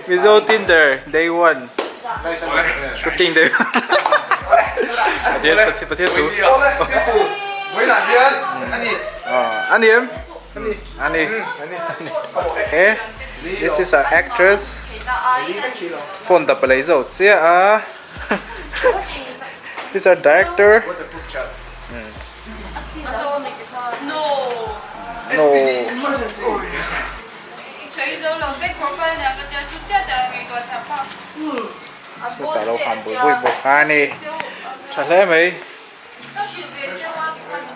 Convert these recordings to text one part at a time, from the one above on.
Mizo Tinder day one shooting day one Pathian Pathian thu Ani em Ani Ani This is our actress Phone dap a lei zo chiah a This is our director No. Chutah lo kham bui bui bawk a ni. Tha hle mai.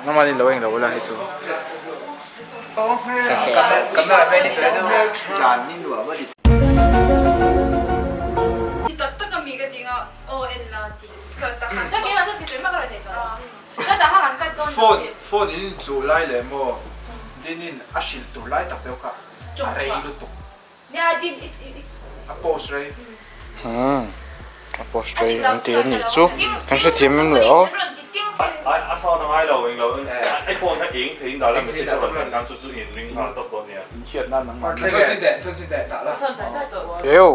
Nangmahni lo eng lo ula hei chu. Phone phone in inchuh lai leh maw Dinin a hrilh tur lai tak deuh kha a rei lutuk a post rei. Umm a post rei an ti a nih chu kan hrethiam em le aw. A sound a ngai lo eng lo i phone kha eng thei in dah la message a rawn thlen khan chu chu in ring nghal tawp dawn nia. Eo.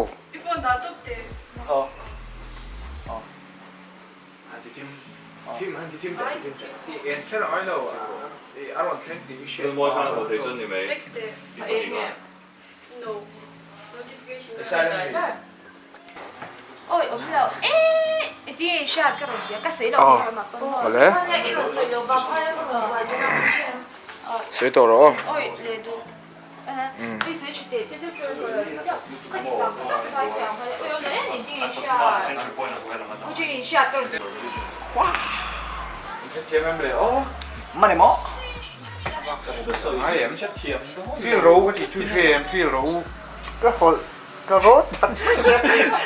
Mawi khan a hmu thei chuan ni mai i pahnih nga. Awle sawi tawh rawh aw. Feel ro ka tih chu hre em feel ro ka hawlh ka rawt tak mai che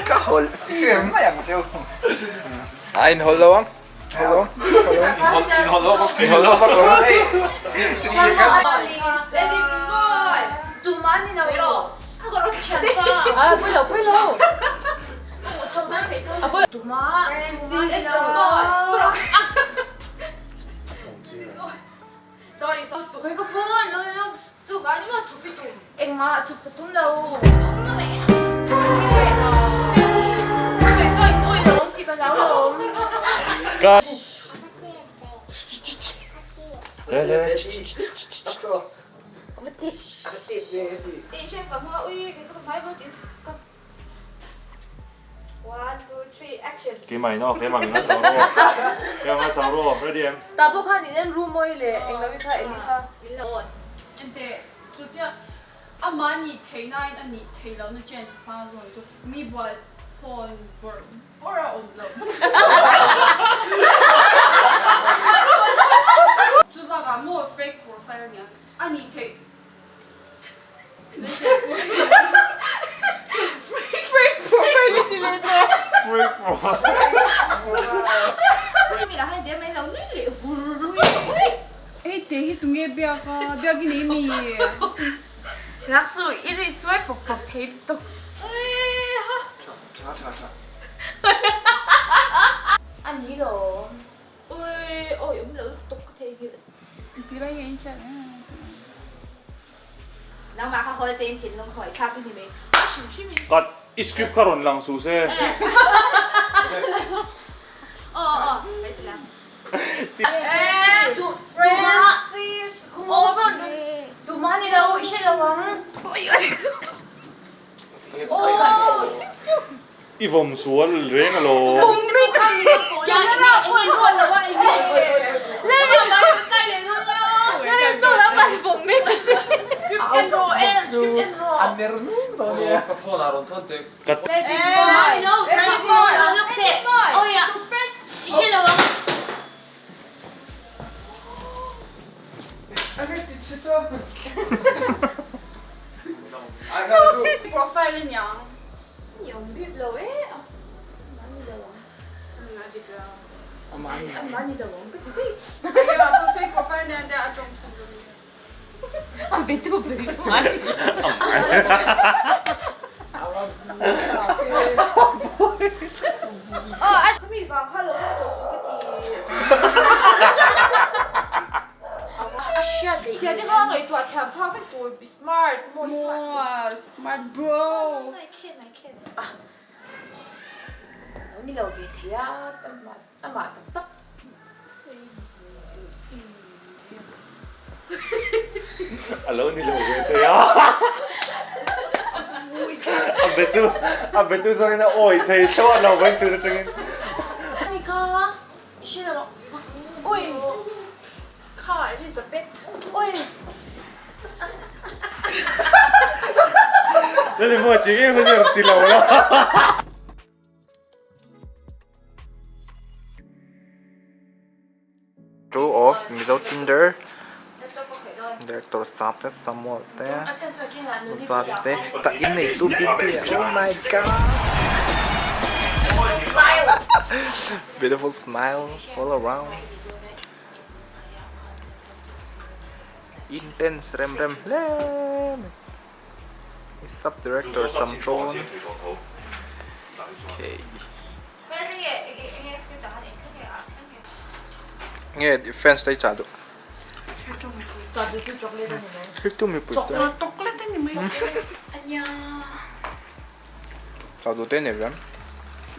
ka hawlh hre mai ang cheu a in hawlh lo ang hawlh lo hawlh lo in hawlh lo vak lo Keimah in aw keimah min la chho rawh keimah min la chho rawh ready em. Tah pawh khan in en ru mawi leh eng lo i kha eng i kha. Enteh chu chiah amah nih theih nain a nih theih lohna chance a sang zawk chu mi bual phone bawrh bawrh a awm loh. Chu bakah maw fake profile nia a nih theih. Hei te hi tunge biak a biak i nei mi? Raksu i ri suai pawp pawp thei lutuk. A ni lo. Ui awi awm lo lutuk ka theihnghilh. Ti lai nge in hriat Nangmah kha hawl tein thinlung khawi thlak i ni mai. A hrim hrim in. Cut i script kha rawn lang suh se. Aw aw mai ti lang. Tu Francis Tuma ni lo i hre lo ang. I vawm sual reng alawm. Profile aniang. Ni awm bik lo e a mahni lo ang. A dik lo. A mahni lo ang ka ti daih. Aia a fake profile nen te a tawng chhun zawk in. A be tu ber i mahni. Aw a khami vang kha lo awm tawh suh ka ti. A hriat leh. Tiang te kha ngaihtuah thiam phak vek tur smart maw smart. My bro. Lo ni lo ve thei a, amah tak tak. A lo ni lo ve thei a. A betu a betu zawngin a awi thei thlawh a lo vain chhun atangin. Ani kha i hre lo ui kha Elizabeth ui. Lali maw ti nge hun i rawn ti lo la. True of Mizo Tinder Director Sap te Samuel te Zaz te ta in nei tu bik te oh my god beautiful smile all around intense rem rem hle mai sub director Samtrawn okay. Nge fans te chah duh. Thiltu mipui te. Chah duh te nei ve.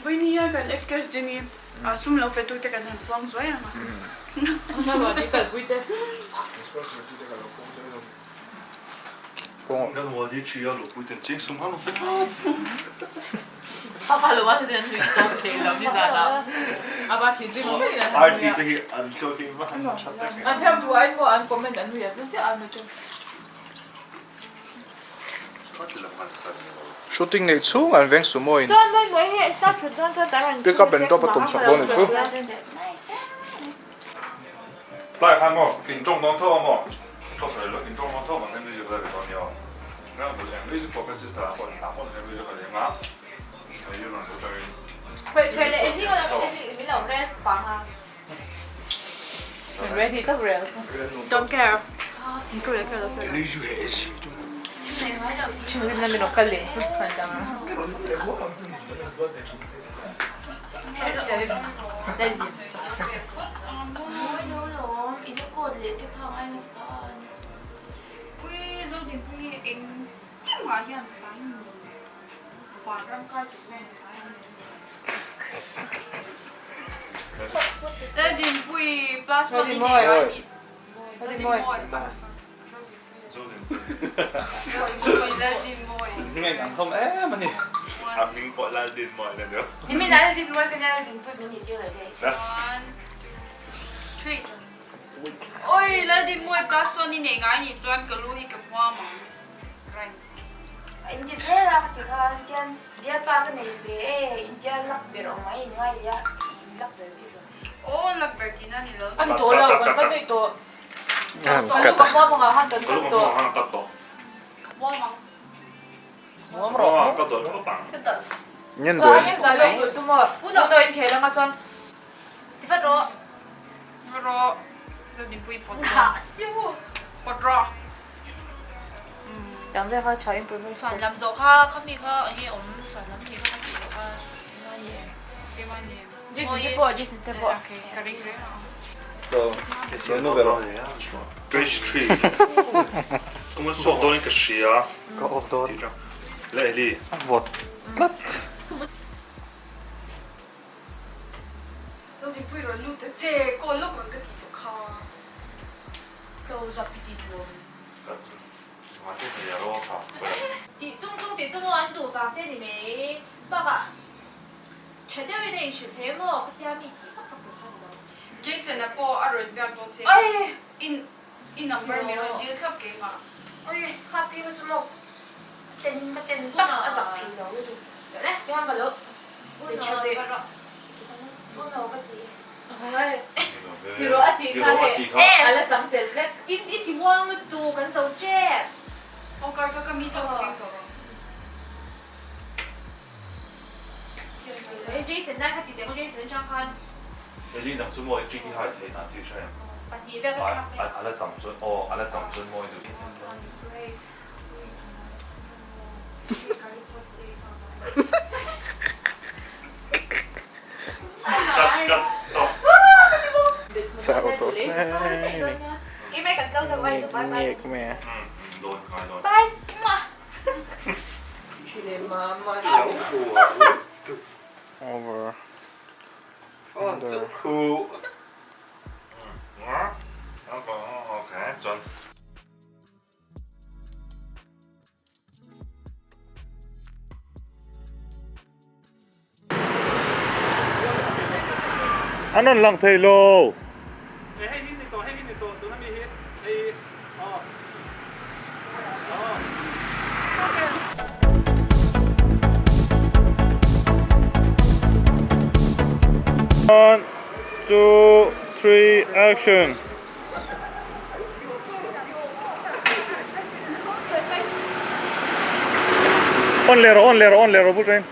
Vawinia kan actress ding hi sum lo pe tute kan han puang zuai ang a. Kan wadi thi a luhpui ten cheng sum han lo pe tlat. Arti te hi an thluak hi va han tha tak em. Shooting neih chhung an veng sumo in pick up and drop a tum sak dawn a ni chu. Tlai khan maw in tawng dawn tho a maw? Ka hre lo, in tawng dawn tho mahse music la ri dawn nia aw. Ram bul eng music pawh ka sister ah pawh hna pawh nise music a leng a, hei hi rawn atangin Don't care. Hming ang hlawm em a ni. A hming pawh Laldinmawi na deuh. Oi Laldinmawi plus one i nei ngai nih chuan ka lu hi ka hmuam ang reng. Inti zel a ka ti khan tian bialpa ka nei ve e intia lak ber awm mai in ngai leh a in lak ber bik lo. Aw lak ber tihna ni lo. A ni tawh lo kan cut daih tawh. Ka lu ka hmuam ang ah khan kan cut tawh. Ka hmuam ang. Hmuam rawh. Ka dawlh khawp ang. Ngen dawn. Ngen zai lawk duh chu maw. Uno in khel anga chuan. Ti vat rawh. Ti vat rawh. Zodinpui pawt rawh. Pawt rawh. Tam ve kha tha improvise. Chhuan lam zawh kha khami kha enge awm chhuan lam ni kha ka tih loh kha keimah ni em. Keimah ni em. Jason te pawh Jason te pawh. Okay ka ring reng ang. So numero. 23 Kuma chhuak dawn in ka hria. Ka off dawn. Leh Eli. A vawt tlat. Lo dinpui rawn lut ta che call lawk ang ka tih tawh kha. Tih chung chung tih chu maw an duh vang che ni mai bakah tha deuhin a inhrilh thei maw ka tia mi tih vak vak tur kha ni lo. Jason-a pawh a rawn biak dawn che in i number min rawn dil thlap keimah. Oi kha phei kha chu maw ka ten ka ten tak a zak thei lo lutuk le tiang ka lo pe tha ve uno ka ti. Ti rawh a tih kha hei a la chang tel vek. I ti muang lutuk kan zo tep. Aw kar kha ka mi chauh ka keng tawh rawh. Jason nai kha ti teh maw Jason atang khan. Eli nang chu maw i trick i hai thei dan chi hre em? Pahnih vel ka thlak mai. A la tam chuan aw a la tam chuan mawi duh. Chau tawh hle ni. Ngek ngek mai a. Over. Under. An rawn lang thei lo. One, two, three, action. On leh rawh, on leh rawh, on leh rawh bul train.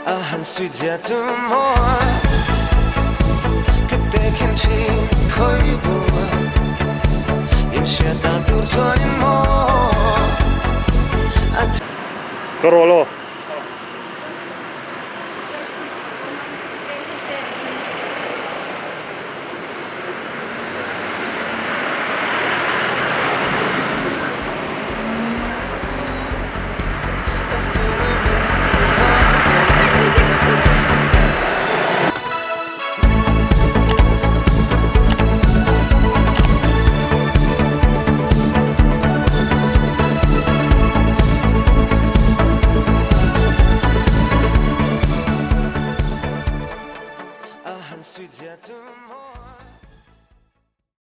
A han suy zia chu maw Ka te khin thin khoi bua In hria ta tur chuan in maw A Ka rawh lo.